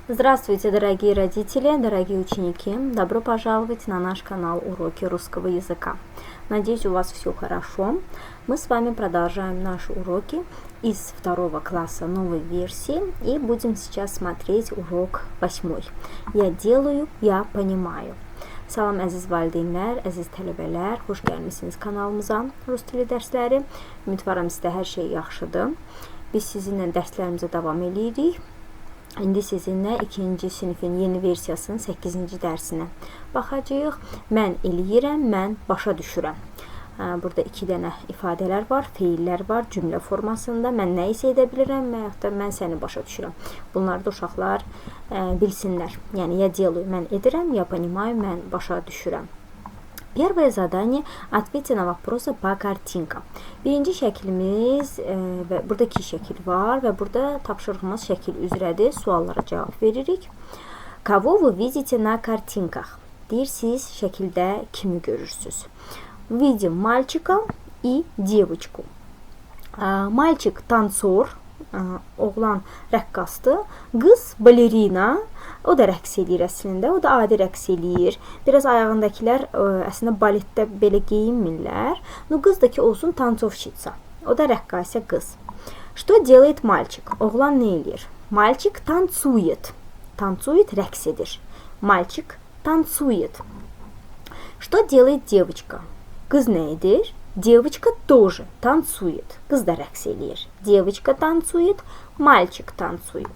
Здравствуйте, дорогие родители, дорогие ученики! Добро пожаловать на наш канал «Уроки русского языка». Надеюсь, у вас все хорошо. Мы с вами продолжаем наши уроки из второго класса новой версии и будем сейчас смотреть урок 8. Я делаю, я понимаю. Salam, əziz valideynlər, əziz tələbələr, xoş gəlmisiniz kanalımıza, Rus dili dərsləri. Ümidvaram, sizdə hər şey yaxşıdır. Biz sizinlə dərslərimizə davam eləyirik. İndi sizinlə ikinci sinifin yeni versiyasının 8-ci dərsinə baxacağıq. Mən eləyirəm, mən başa düşürəm. Burada iki dənə ifadələr var, feillər var cümlə formasında. Mən nə isə edə bilirəm və yaxud da mən səni başa düşürəm. Bunları da uşaqlar bilsinlər. Yəni я делаю, mən edirəm, я понимаю, mən başa düşürəm. Первое задание: ответьте на вопросы по картинкам. Birinci şəklimiz və burada iki şəkil var və burada tapşırığımız şəkil üzrədir. Suallara cavab veririk. Кого вы видите на картинках? Deyir, siz şəkildə kimi görürsüz? Видим мальчика и девочку. Мальчик танцор, oğlan rəqqasdır. Qız балерина, o da rəqs eləyir əslində. O da adi rəqs eləyir. Biraz ayağındakılar əslində baletdə belə geyinmirlər. Ну, qız da ki olsun танцовщица. O da rəqqasə qız. Что делает мальчик? Oğlan nə eləyir? Мальчик танцует. Танцует, rəqs edir. Мальчик танцует. Что делает девочка? Qız nə edir? Девочка тоже танцует. Qız da rəqs eləyir. Девочка танцует, мальчик танцует.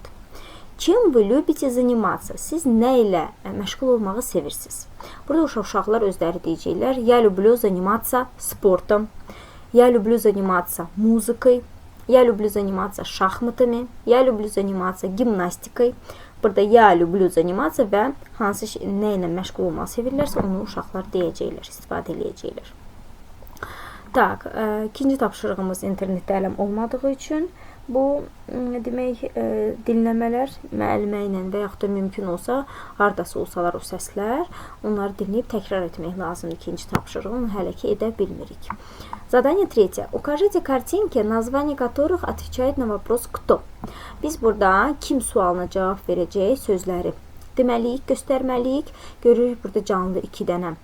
Чем вы любите заниматься? Siz nə ilə məşğul olmağı sevirsiniz? Burada uşaqlar özləri deyəcəklər. Я люблю заниматься спортом. Я люблю заниматься музыкой. Я люблю заниматься шахматами. Я люблю заниматься гимнастикой. Burada я люблю заниматься və hansı şey, nə ilə məşğul olmağı sevirlərsə, onu uşaqlar deyəcəklər, istifadə eləyəcəklər. Так, ikinci tapşırığımız internetdə ələm olmadığı üçün bu demək dinləmələr müəllimə ilə və yaxud da mümkün olsa, hardasa olsalar o səslər, onları dinləyib təkrar etmək lazımdır ikinci tapşırığı. Onu hələ ki edə bilmirik. Задание третье. Укажите картинки, название которых отвечает на вопрос «Кто?». Biz burada kim sualına cavab verəcək sözləri deməliyik, göstərməliyik. Görürük, burada canlı iki dənə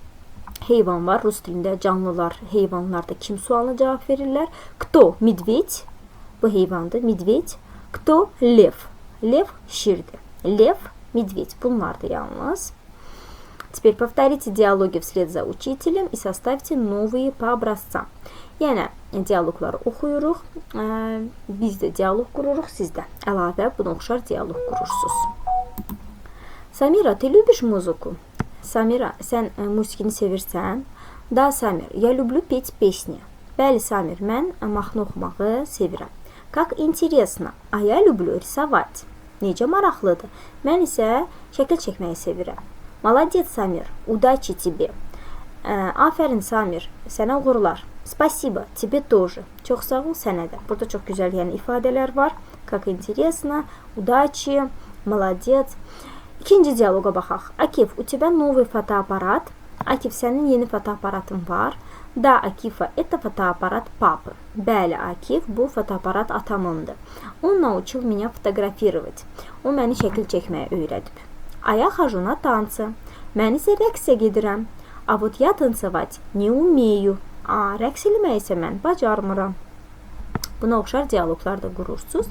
heyvan var. Rus dilində canlılar, heyvanlar da kim sualına cavab verirlər. Кто? Медведь. Bu heyvandır. Медведь. Кто? Лев. Лев şirdir. Лев, медведь. Bunlardır yalnız. Теперь повторите диалоги вслед за учителем и составьте новые по образцам. Yəni dialoqları oxuyuruq. Biz də dialoq qururuq, siz də əlavə buna oxşar dialoq qurursunuz. Samira, ты любишь музыку? Samira, sən musiqini sevirsən? Да, Самир, я люблю петь песни. Bəli, Samir, mən mahnı oxumağı sevirəm. Как интересно, а я люблю рисовать. Necə maraqlıdır. Mən isə şəkil çəkməyi sevirəm. Молодец, Самир, удачи тебе. Afərin, Samir, sənə uğurlar. Спасибо, тебе тоже. Çox sağ ol, sənə də. Burada çox gözəl, yəni ifadələr var. Как интересно, удачи, молодец. İkinci dialoqa baxaq. Akif, у тебя новый фотоаппарат? Akif, sənin yeni fotoaparatın var? Да, Акифа, это фотоаппарат папы. Bəli, Akif, bu fotoaparat atamındır. Он научил меня фотографировать. O məni şəkil çəkməyə öyrədib. А я хожу на танцы. Mən isə rəqsə gedirəm. А вот я танцевать не умею. A, rəqs eləməyi isə mən bacarmıram. Buna oxşar dialoqlar da qurursunuz.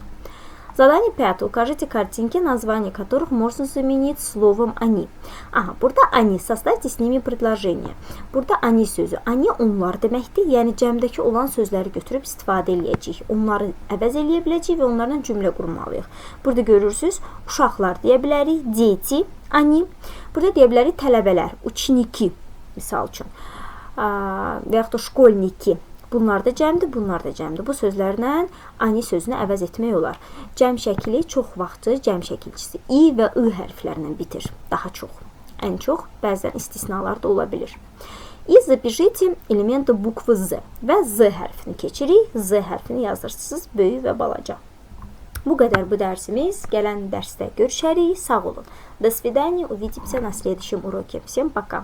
Задание пятое. Укажите картинки, названия которых можно заменить словом «они». Aha, burada они. Составьте с ними предложение. Burada они sözü. Они onlar deməkdir. Yəni cəmdəki olan sözləri götürüb istifadə eləyəcəyik. Onları əvəz eləyə biləcəyik və onlarla cümlə qurmalıyıq. Burada görürsüz, uşaqlar deyə bilərik, дети, они. Burada deyə bilərik tələbələr, ученики, misal üçün. Və yaxud da школьники. Bunlar da cəmdir, bunlar da cəmdir. Bu sözlərlə они sözünü əvəz etmək olar. Cəm şəkli çox vaxtı cəm şəkilçisi i və ı hərflərlə bitir. Daha çox. Ən çox, bəzən istisnalar da ola bilir. И запишите элементы буквы З. Və Z hərfini keçirik. Z hərfini yazırsınız böyük və balaca. Bu qədər bu dərsimiz. Gələn dərsdə görüşərik. Sağ olun. До свидания. Увидимся на следующем уроке. Всем пока.